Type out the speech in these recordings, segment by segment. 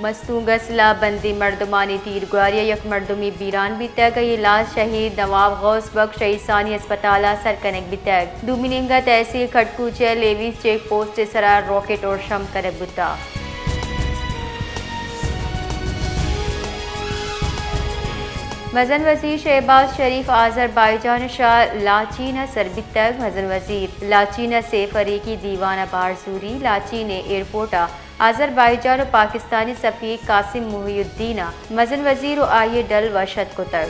مستونگ ءَ سلاہ بندیں مردمانی تیرگواری ءَ یک مردمے بیران بیتگ ءُ آئی ءِ لاش شھید نواب غوث بخش رئیسانی ہسپتال ءَ سر کنگ بیتگ۔ دومی نیمگ ءَ تحصیل کھڈکوچ ءِ لیویز چیک پوسٹ ءِ سرا راکٹ ارش ہم کنگ بوتگ۔ مزن وزیر شہباز شریف آذربائیجان ءِ شہر لاچین ءَ سر بیتگ۔ مزن وزیر لاچین ءَ سے فریقی دیوان ءَ بہر زوری۔ لاچین ءِ ایئرپورٹ ءَ آذربائیجان ءُ پاکستانی سفیر قاسم محی الدین ءَ مزن وزیر ءُ آئی ءِ ڈل وش اتک کتگ۔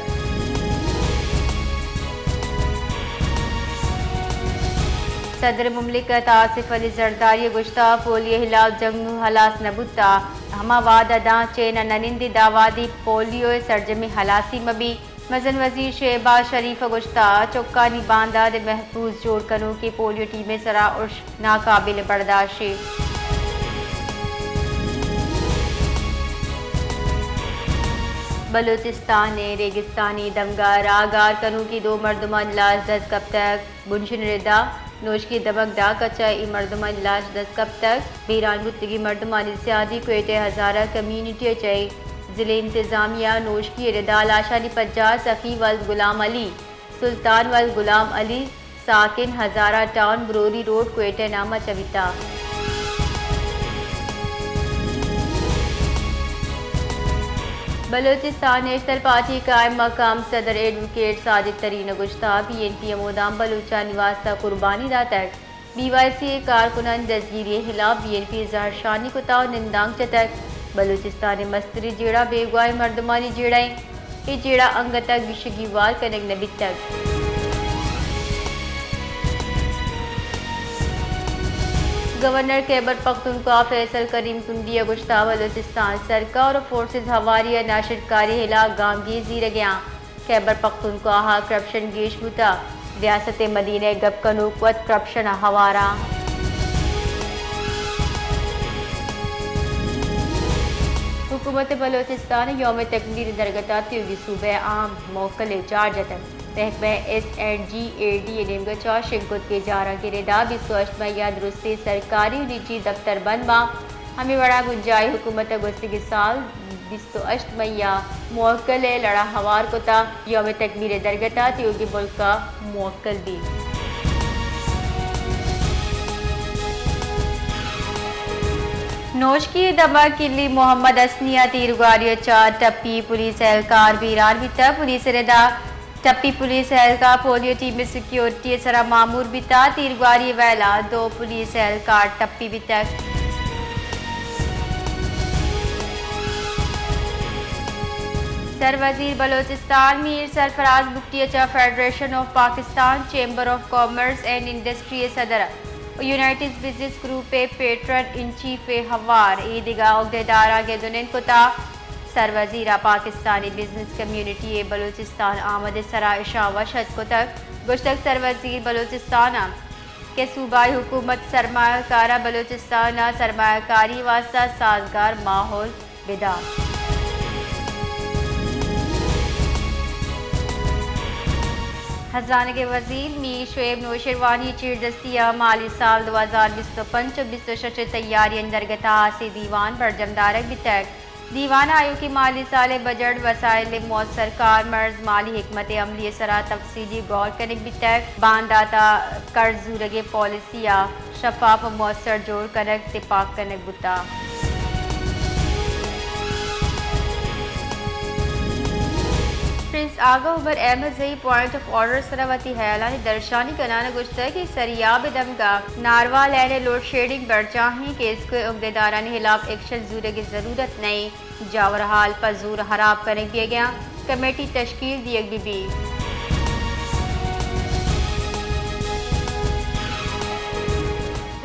صدر مملکت آصف علی زرداری ءَ گوشتگ، پولیو ءِ ہلاس جنگ نوں ہلاس نہ بوتگ، ہما وہد ءَ داں چین ءَ نہ نندیں، داں وہدی پولیو ءِ سرجمیں ہلاسی مہ بیت۔ مزن وزیر شہباز شریف ءَ گوشتگ، چکانی باندات ءِ محفوظ جوڑ کنوکیں پولیو ٹیم ءِ سرا ارش ناقابل برداشت اِنت۔ بلوچستان ءِ ریگستانی دمگ ءَ راہ گار کنوکیں دو مردمانی لاش دست کپتگ۔ بنشن ردا نوشکی دمگ ڈاک ءَ چہ اے مردمانی لاش دست کپتگ۔ بیران بوتگیں مردمانی سیادی کوئٹہ ہزارہ کمیونٹی ءَ چہ اِنت۔ ضلع انتظامیہ نوشکی ءِ ردا لاشانی پجار سخی ولد غلام علی، سلطان ولد غلام علی، ساکن ہزارہ ٹاؤن، بروری روڈ، کوئٹہ ءِ نام ءَ چہ بیتگ۔ بلوچستان نیشنل پارٹی ءِ قائم مقام صدر ایڈووکیٹ ساجد ترین ءَ گوشتگ، بی این پی ءَ مدام بلوچانی واستہ قربانی داتگ۔ بی وائی سی ءِ کارکنانی دزگیری ءِ ہلاپ بی این پی ءَ زہرشانی کتگ ءُ نندانک جتگ۔ بلوچستان ءِ مستریں جیڑہ بیگواہیں مردمانی جیڑہ اِنت۔ اے جیڑہ انگت ءَ گیشگیوار کنگ نہ بیتگ۔ گورنر خیبر پختونخوا فیصل کریم تنڈی ءَ گوشتگ، بلوچستان سرکار ءُ فورسز ہواری ءَ ناشرکاری ءِ ہلاپ گامگیج زیرگ ءَ اَنت۔ خیبر پختونخوا ءَ کرپشن گیش بوتگ، ریاست ءِ مدینہ ءِ گپ کنوک وت کرپشن ءَ ہوار اَنت۔ حکومت بلوچستان ءَ یوم تکبیر ءِ درگت ءَ تیوگیں صوبہ ءِ عام موکل ءِ جار جتگ۔ محکمہ ایس اینڈ جی اے ڈی ءِ نیمگ ءَ چہ شنگ کتگیں جاراں کہ ردا بیست ءُ ہشت مئی ءَ درستیں سرکاری ءُ نجی دپتر بند باں، ہمے وڑا بنجاہی حکومت ءَ گوستگیں سال بیست ءُ ہشت مئی ءَ موکل ءِ لڑ ءَ ہوار کتگ، یوم تکبیر ءِ درگت ءَ تیوگیں ملک ءَ موکل بیت۔ نوشکی ءِ دمگ کلی محمد حسنی ءَ تیرگواری ءَ چہ ٹپی پولیس اہلکار بیران بیتگ۔ پولیس ءِ ردا ٹپی پولیس اہلکار پولیو ٹیم ءِ سیکیورٹی ءِ سرا مامور بیتگ۔ تیرگواری ءِ ویل ءَ دو پولیس اہلکار ٹپی بیتگ۔ سر وزیر بلوچستان میر سرفراز بگٹی ءَ چہ federation of Pakistan chamber of commerce and industry ءِ صدر ءُ یونائیٹڈ بزنس گروپ ءِ پیٹرن ان چیف ءِ ہوار اے دگہ عہدیداراں گد ءُ نند کتگ۔ سر وزیر ءَ پاکستانی بزنس کمیونٹی ءِ بلوچستان آمد ءِ سرا اشاں وش اتک کتگ۔ گوشتگ، سر وزیر بلوچستان ءَ کہ صوبائی حکومت سرمایہ کاراں بلوچستان ءَ سرمایہ کاری ءِ واستہ سازگار ماحول بدات۔ ہزانگ ءِ وزیر میر شعیب نوشیروانی ءِ چیردستی ءَ مالی سال دو ہزار بیست ءُ پنچ ءُ بیست ءُ شش ءِ تیاریانی درگت ءَ ہاسیں دیوان برجم دارگ بیتگ۔ دیوان ءَ آیوکیں مالی سال ءِ بجٹ، وسائل ءِ مؤثر کارمرز، مالی حکمت عملی ءِ سرا تفصیلی غور کنگ بیتگ۔ باندات ءَ قرض زورگ ءِ پالیسی ءَ شفاف ءُ مؤثر جوڑ کنگ، تپاک کنگ بوتگ۔ پرنس آغا عمر احمد زئی پوائنٹ آف آرڈر ءِ سرا وتی ہیالانی درشانی کنان ءَ گوشتگ کہ سریاب ءِ دمگ ءَ ناروا لین ءِ لوڈ شیڈنگ برجاہیں، کیسکو ءِ عہدیدارانی ہلاپ ایکشن زورگ ءِ ضرورت نہ اِنت۔ جاور ہال پہ زور ہراب کنگ بیگ ءَ اَنت، کمیٹی تشکیل دیگ بہ بیت۔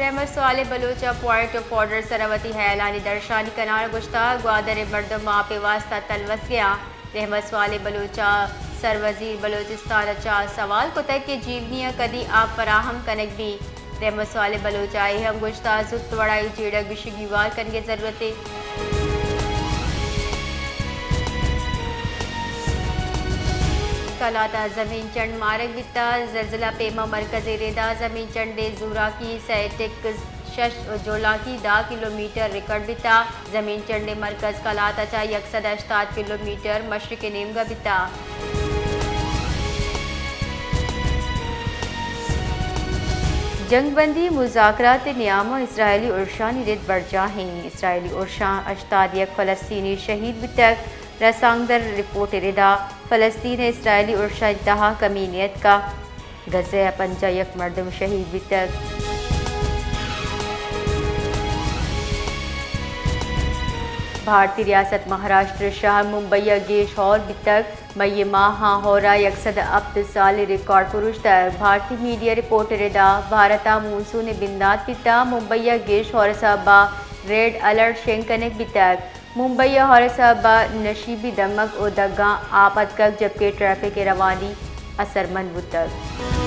رحمت صالح بلوچ ءَ پوائنٹ آف آرڈر ءِ سرا وتی ہیالانی درشانی کنان ءَ گوشتگ، گوادر ءِ مردم آپ ءِ واستہ تلوسگ ءَ اَنت۔ رحمت صالح بلوچ ءَ سر وزیر بلوچستان ءَ چہ سوال کتگ کہ جیونی ءَ کدی آپ فراہم کنگ بیت۔ رحمت صالح بلوچ ءَ اے ہم گوشتگ، زوت وڑا اے جیڑہ ءِ گیشگیوار کنگ ءِ ضرورت اِنت۔ کلات ءَ زمین چنڈ مارگ بیتگ، زلزلہ پیما مرکز ءِ ردا زمین چنڈ ءِ زوراکی سئے ٹک شش ءُ جولاکی دہ کلومیٹر ریکارڈ بیتگ۔ زمین چنڈ ءِ مرکز کلات ءَ چہ یک سد ءُ ہشتاد کلومیٹر مشرق ءِ نیمگ ءَ بیتگ۔ جنگ بندی مذاکرات ءِ نیام ءَ اسرائیلی ارشانی رد برجاہ اِنت۔ اسرائیلی ارشاں ہشتاد یک فلسطینی شہید بیتگ۔ رسانکدر رپورٹ ءِ ردا فلسطین ءَ اسرائیلی ارشانی تہا کمی نیتکگ۔ غزہ ءَ پنجاہ یک مردم شہید بیتگ۔ بھارتی ریاست مہاراشٹر ءِ شہر ممبئی ءَ گیش ہور بیتگ۔ مئی ءِ ماہ ءَ ہور ءَ یک سد ءُ ہپت سالی ریکارڈ پروشتگ۔ بھارتی میڈیا رپورٹ ءِ ردا بھارت ءَ مونسون ءِ بندات بیتگ۔ ممبئی ءَ گیش ہور ءِ سبب ءَ ریڈ الرٹ شنگ کنگ بیتگ۔ ممبئی ءَ ہور ءِ سبب ءَ نشیبی دمگ ءُ دگاں آپ اتکگ، جبکہ ٹریفک ءِ روانی اثرمند بوتگ۔